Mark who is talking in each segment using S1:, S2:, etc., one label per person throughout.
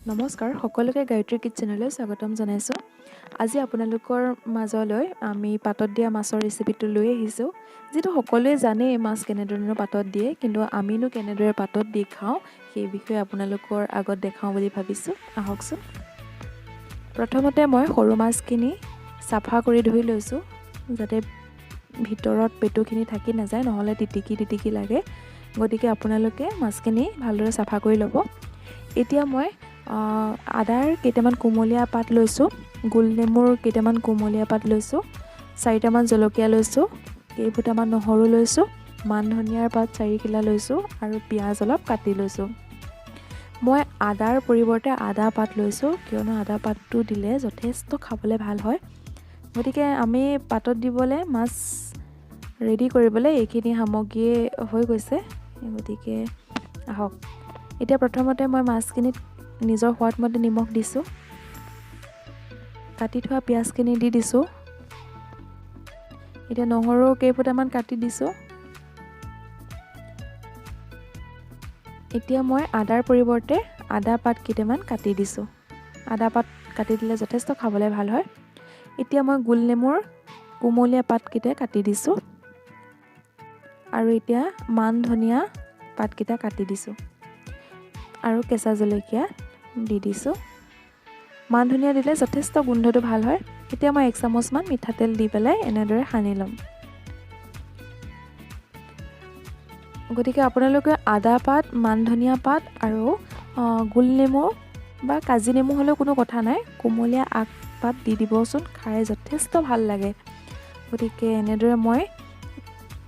S1: নমস্কাৰ সকলোকে গায়ত্ৰী কিটচেনলৈ স্বাগতম জনাইছোঁ। আজি আপোনালোকৰ মাজলৈ আমি পাতত দিয়া মাছৰ ৰেচিপিটো লৈ আহিছোঁ, যিটো সকলোৱে জানেই মাছ কেনেধৰণে পাতত দিয়ে, কিন্তু আমিনো কেনেদৰে পাতত দি খাওঁ সেই বিষয়ে আপোনালোকৰ আগত দেখাওঁ বুলি ভাবিছোঁ। আহকচোন। প্ৰথমতে মই সৰু মাছখিনি চাফা কৰি ধুই লৈছোঁ, যাতে ভিতৰত পেটুখিনি থাকি নাযায়, নহ'লে তিতিকি তিতিকি লাগে। গতিকে আপোনালোকে মাছখিনি ভালদৰে চাফা কৰি ল'ব। এতিয়া মই আদাৰ কেইটামান কুমলীয়া পাত লৈছোঁ, গোলনেমুৰ কেইটামান কুমলীয়া পাত লৈছোঁ, চাৰিটামান জলকীয়া লৈছোঁ, কেইফুটামান নহৰু লৈছোঁ, মান ধনিয়াৰ পাত 4 খিলা লৈছোঁ আৰু পিঁয়াজ অলপ কাটি লৈছোঁ। মই আদাৰ পৰিৱৰ্তে আদা পাত লৈছোঁ, কিয়নো আদা পাতটো দিলে যথেষ্ট খাবলৈ ভাল হয়। গতিকে আমি পাতত দিবলৈ মাছ ৰেডি কৰিবলৈ এইখিনি সামগ্ৰীয়ে হৈ গৈছে। গতিকে আহক, এতিয়া প্ৰথমতে মই মাছখিনিত নিজৰ সোৱাদমতে নিমখ দিছোঁ, কাটি থোৱা পিঁয়াজখিনি দি দিছোঁ, এতিয়া নহৰু কেইফুটামান কাটি দিছোঁ। এতিয়া মই আদাৰ পৰিৱৰ্তে আদা পাত কেইটামান কাটি দিছোঁ। আদা পাত কাটি দিলে যথেষ্ট খাবলৈ ভাল হয়। এতিয়া মই গোল নেমুৰ কুমলীয়া পাতকেইটা কাটি দিছোঁ আৰু এতিয়া মান ধনিয়া পাতকেইটা কাটি দিছোঁ আৰু কেঁচা জলকীয়া দি দিছোঁ। মান ধনিয়া দিলে যথেষ্ট গোন্ধটো ভাল হয়। এতিয়া মই 1 চামুচমান মিঠাতেল দি পেলাই এনেদৰে সানি ল'ম। গতিকে আপোনালোকে আদা পাত, মান ধনিয়া পাত আৰু গোল নেমু বা কাজি নেমু হ'লেও কোনো কথা নাই, কুমলীয়া আগ পাত দি দিবচোন, খাই যথেষ্ট ভাল লাগে। গতিকে এনেদৰে মই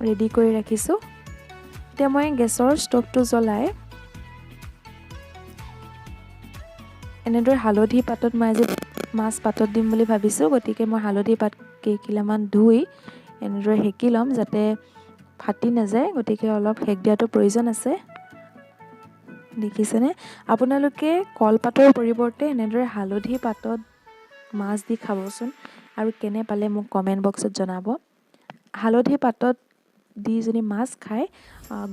S1: ৰেডি কৰি ৰাখিছোঁ। এতিয়া মই গেছৰ ষ্ট'ভটো জ্বলাই এনেদৰে হালধি পাতত মই আজি মাছ পাতত দিম বুলি ভাবিছোঁ। গতিকে মই হালধি পাত কেইখিলামান ধুই এনেদৰে সেকি ল'ম, যাতে ফাটি নাযায়। গতিকে অলপ সেক দিয়াটো প্ৰয়োজন আছে। দেখিছেনে? আপোনালোকে কলপাতৰ পৰিৱৰ্তে এনেদৰে হালধি পাতত মাছ দি খাবচোন আৰু কেনে পালে মোক কমেণ্ট বক্সত জনাব। হালধি পাতত দি যদি মাছ খায়,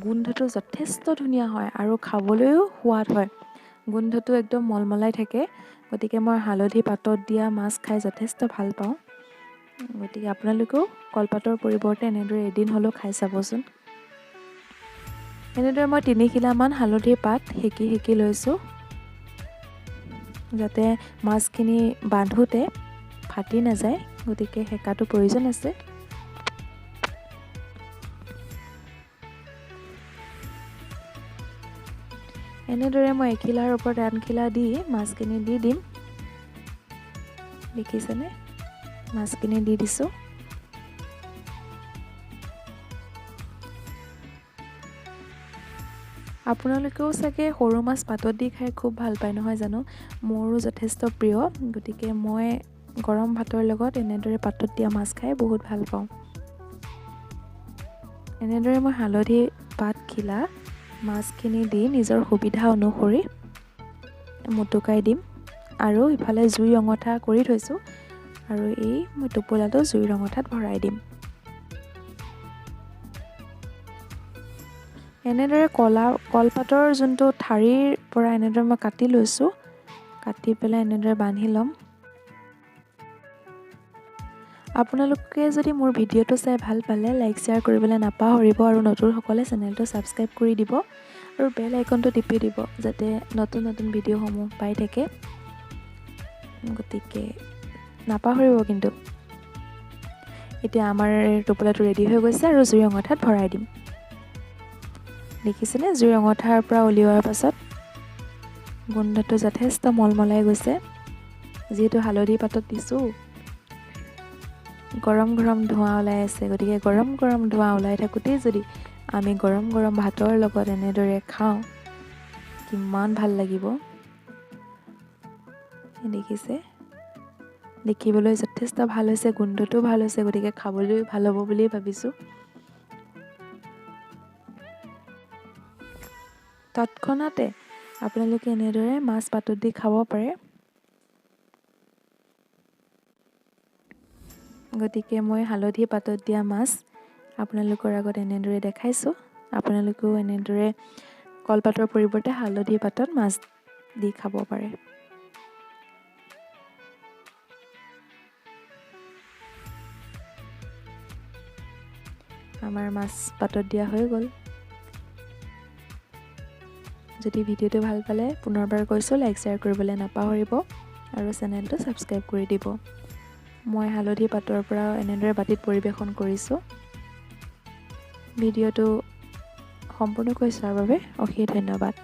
S1: গোন্ধটো যথেষ্ট ধুনীয়া হয় আৰু খাবলৈও সোৱাদ হয়। গোন্ধটো একদম মলমলাই থাকে। গতিকে মই হালধি পাতত দিয়া মাছ খাই যথেষ্ট ভাল পাওঁ। গতিকে আপোনালোকেও কলপাতৰ পৰিৱৰ্তে এনেদৰে এদিন হ'লেও খাই চাবচোন। এনেদৰে মই 3 খিলামান হালধিৰ পাত সেকি সেকি লৈছোঁ, যাতে মাছখিনি বান্ধোতে ফাটি নাযায়। গতিকে সেকাটো প্ৰয়োজন আছে। এনেদৰে মই এখিলাৰ ওপৰত আনখিলা দি মাছখিনি দি দিম। দেখিছেনে? মাছখিনি দি দিছোঁ। আপোনালোকেও চাগে সৰু মাছ পাতত দি খাই খুব ভাল পায়, নহয় জানো? মোৰো যথেষ্ট প্ৰিয়। গতিকে মই গৰম ভাতৰ লগত এনেদৰে পাতত দিয়া মাছ খাই বহুত ভাল পাওঁ। এনেদৰে মই হালধি পাত খিলা মাছখিনি দি নিজৰ সুবিধা অনুসৰি মোটোকাই দিম আৰু ইফালে জুই অঙঠা কৰি থৈছোঁ আৰু এই মই টোপোলাটো জুইৰ অঙঠাত ভৰাই দিম। এনেদৰে কলা কলপাতৰ যোনটো ঠাৰিৰ পৰা এনেদৰে মই কাটি লৈছোঁ, কাটি পেলাই এনেদৰে বান্ধি ল'ম। আপোনালোকে যদি মোৰ ভিডিঅ'টো চাই ভাল পালে লাইক, শ্বেয়াৰ কৰিবলৈ নাপাহৰিব আৰু নতুনসকলে চেনেলটো ছাবস্ক্ৰাইব কৰি দিব আৰু বেল আইকনটো টিপি দিব, যাতে নতুন নতুন ভিডিঅ'সমূহ পাই থাকে। গতিকে নাপাহৰিব কিন্তু। এতিয়া আমাৰ টোপোলাটো ৰেডি হৈ গৈছে আৰু জুই অঙঠাত ভৰাই দিম। দেখিছেনে? জুই অঙঠাৰ পৰা উলিওৱাৰ পাছত গোন্ধটো যথেষ্ট মলমলাই গৈছে, যিহেতু হালধি পাতত দিছোঁ। গৰম গৰম ধোঁৱা ওলাই আছে। গতিকে গৰম গৰম ধোঁৱা ওলাই থাকোঁতেই যদি আমি গৰম গৰম ভাতৰ লগত এনেদৰে খাওঁ, কিমান ভাল লাগিব! দেখিছে, দেখিবলৈ যথেষ্ট ভাল হৈছে, গোন্ধটোও ভাল হৈছে, গতিকে খাবলৈও ভাল হ'ব বুলিয়েই ভাবিছোঁ। তৎক্ষণাতে আপোনালোকে এনেদৰে মাছ পাতত দি খাব পাৰে। গতিকে মই হালধি পাতত দিয়া মাছ আপোনালোকৰ আগত এনেদৰে দেখাইছোঁ। আপোনালোকেও এনেদৰে কলপাতৰ পৰিৱৰ্তে হালধি পাতত মাছ দি খাব পাৰে। আমাৰ মাছ পাতত দিয়া হৈ গ'ল। যদি ভিডিঅ'টো ভাল পালে পুনৰবাৰ কৈছোঁ, লাইক শ্বেয়াৰ কৰিবলৈ নাপাহৰিব আৰু চেনেলটো ছাবস্ক্ৰাইব কৰি দিব। মই হালধি পাতৰ পৰা এনেদৰে বাতিত পৰিৱেশন কৰিছোঁ। ভিডিঅ'টো সম্পূৰ্ণকৈ চোৱাৰ বাবে অশেষ ধন্যবাদ।